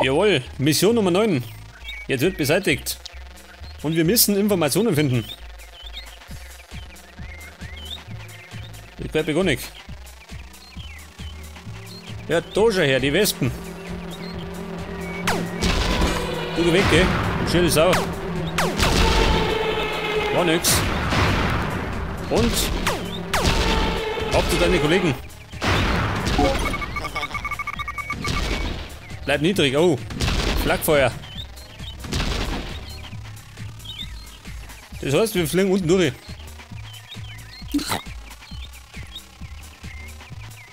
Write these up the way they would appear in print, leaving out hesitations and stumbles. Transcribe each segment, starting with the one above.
Jawohl, Mission Nummer 9. Jetzt wird beseitigt. Und wir müssen Informationen finden. Ich bleib gar nicht. Ja, da schon her, die Wespen. Du geh weg, gell? Schöne Sau. War nix. Und ab zu deinen Kollegen. Bleib niedrig, oh. Flakfeuer. Das heißt, wir fliegen unten durch.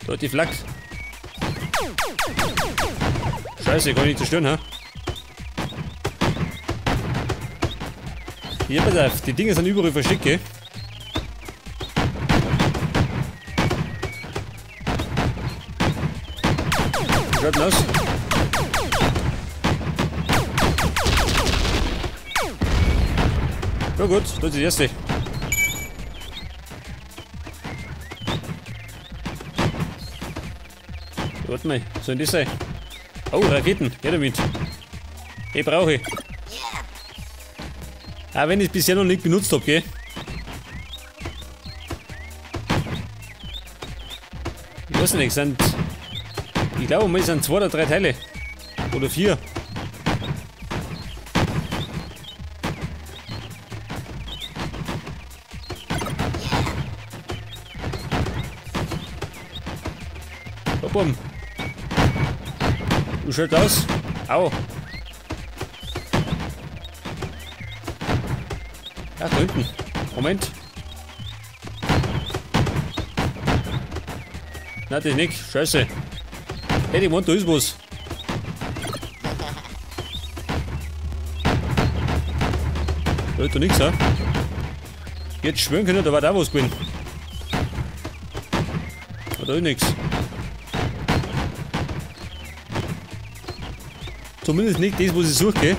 Da hat die Flak. Scheiße, kann ich nicht zerstören, hä? Hier, pass auf, die Dinge sind überall versteckt, gell? Wie schaut denn aus? Ja gut, das ist die erste. Warte mal, soll denn das sein? Oh, Raketen, her damit. Die brauche ich. Auch wenn ich es bisher noch nicht benutzt habe, gell? Ich weiß nicht, sind. Ich glaube, es sind 2 oder 3 Teile. Oder 4. Bumm. Wie schaut aus? Au. Ach, da hinten. Moment. Na, das nicht. Scheiße. Hey, die meint, da ist was. Da ist doch nichts, hä? Jetzt schwören können, da war da was gewesen. Da ist nichts. Zumindest nicht das, was ich suche, gell?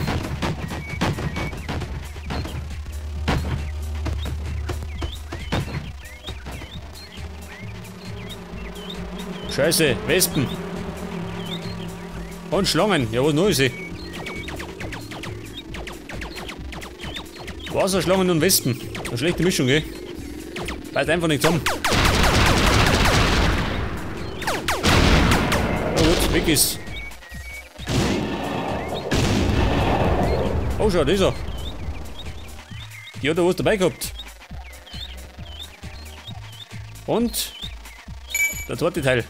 Scheiße, Wespen. Und Schlangen. Ja, was Neues, ey. Wasserschlangen und Wespen. Eine schlechte Mischung, gell? Beißt einfach nicht zusammen. Na gut, weg ist. Oh, schau, da ist er. Die hat da was dabei gehabt. Und der zweite Teil.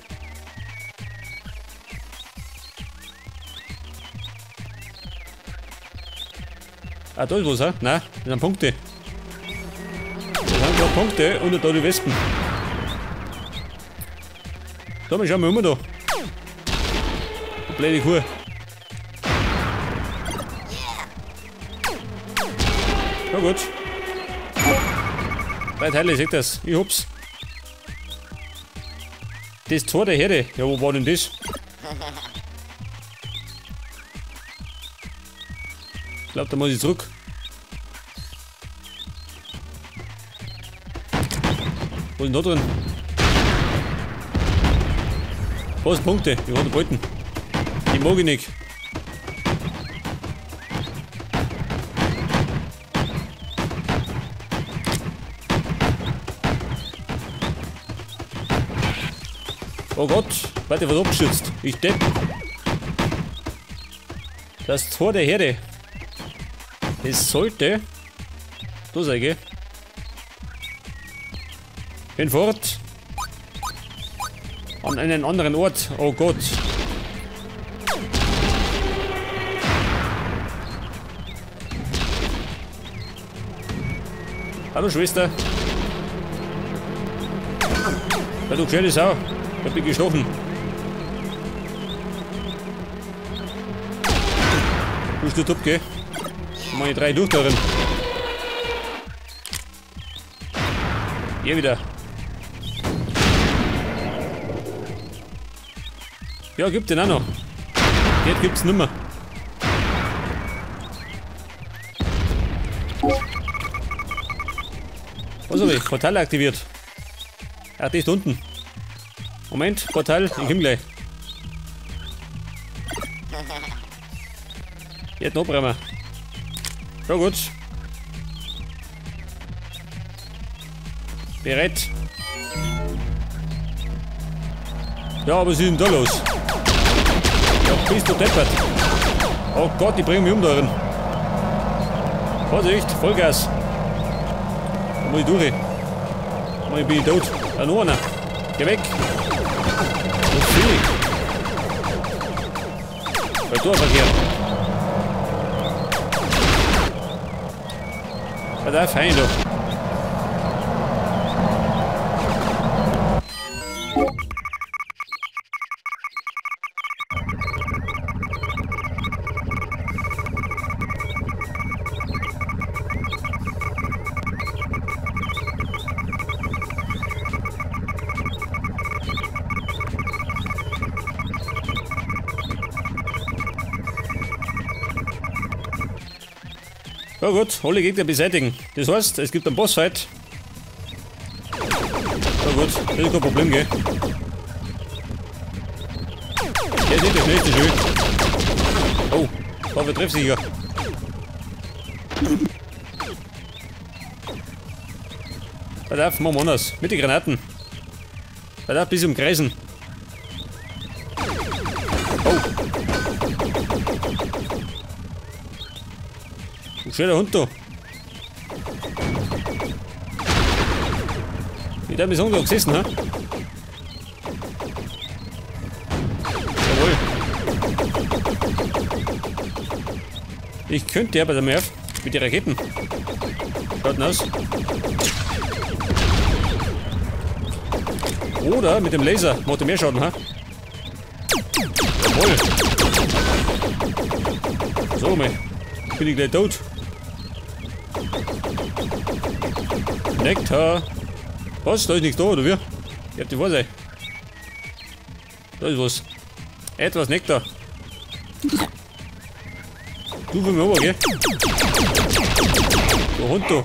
Ah, da ist was, hä? Nein, das sind Punkte. Das sind gerade Punkte und da die Wespen. Da, wir schauen mal um da. Die blöde Kuh. Na gut. 3 Teile, seht das. Ich hab's. Das Tor der Herde. Ja, wo war denn das? Ich glaube, da muss ich zurück. Was ist denn da drin? Was Punkte? Ich hab die Beuten. Die mag ich nicht. Oh Gott, warte, was abgeschützt. Ich depp. Das Tor der Herde. Es sollte da sein, gell? Hinfort. An einen anderen Ort. Oh Gott. Hallo Schwester. Ja, du gescheites Sau. Ich hab dich gestochen. Du bist top, gell? Meine 3 durch darin. Hier wieder. Ja, gibt den auch noch. Jetzt gibt's nimmer. Was hab ich? Portal aktiviert. Ach, die ist unten. Moment, Portal, ich komm gleich. Jetzt noch abräumen. Schon gut. Bereit. Ja, was ist denn da los? Ja, bist du deppert. Oh Gott, die bringen mich um da drin. Vorsicht, Vollgas. Da muss ich durch. Da bin ich tot. Da noch einer. Geh weg. So viel. Bei Torverkehr. Da fein doch. Ja gut, alle Gegner beseitigen. Das heißt, es gibt einen Bossfight. Ja gut, das ist kein Problem, gell? Der ist nicht der schnellste, schön. Oh, da wird treffsicher. Pass auf, machen wir anders. Mit den Granaten. Pass auf, bis umkreisen. Oh. Schöner Hund da. Wie der mit da gesessen, ha? Jawohl. Ich könnte ja bei der Murph mit den Raketen. Schaut denn aus. Oder mit dem Laser. Macht er mehr Schaden, ha? Jawohl. So, mal. Bin ich gleich tot. Nektar. Was? Da ist nichts da, oder wie? Ich hab die Vorsicht. Da ist was. Etwas Nektar. Du von mir oben, gell? Du Hund, du.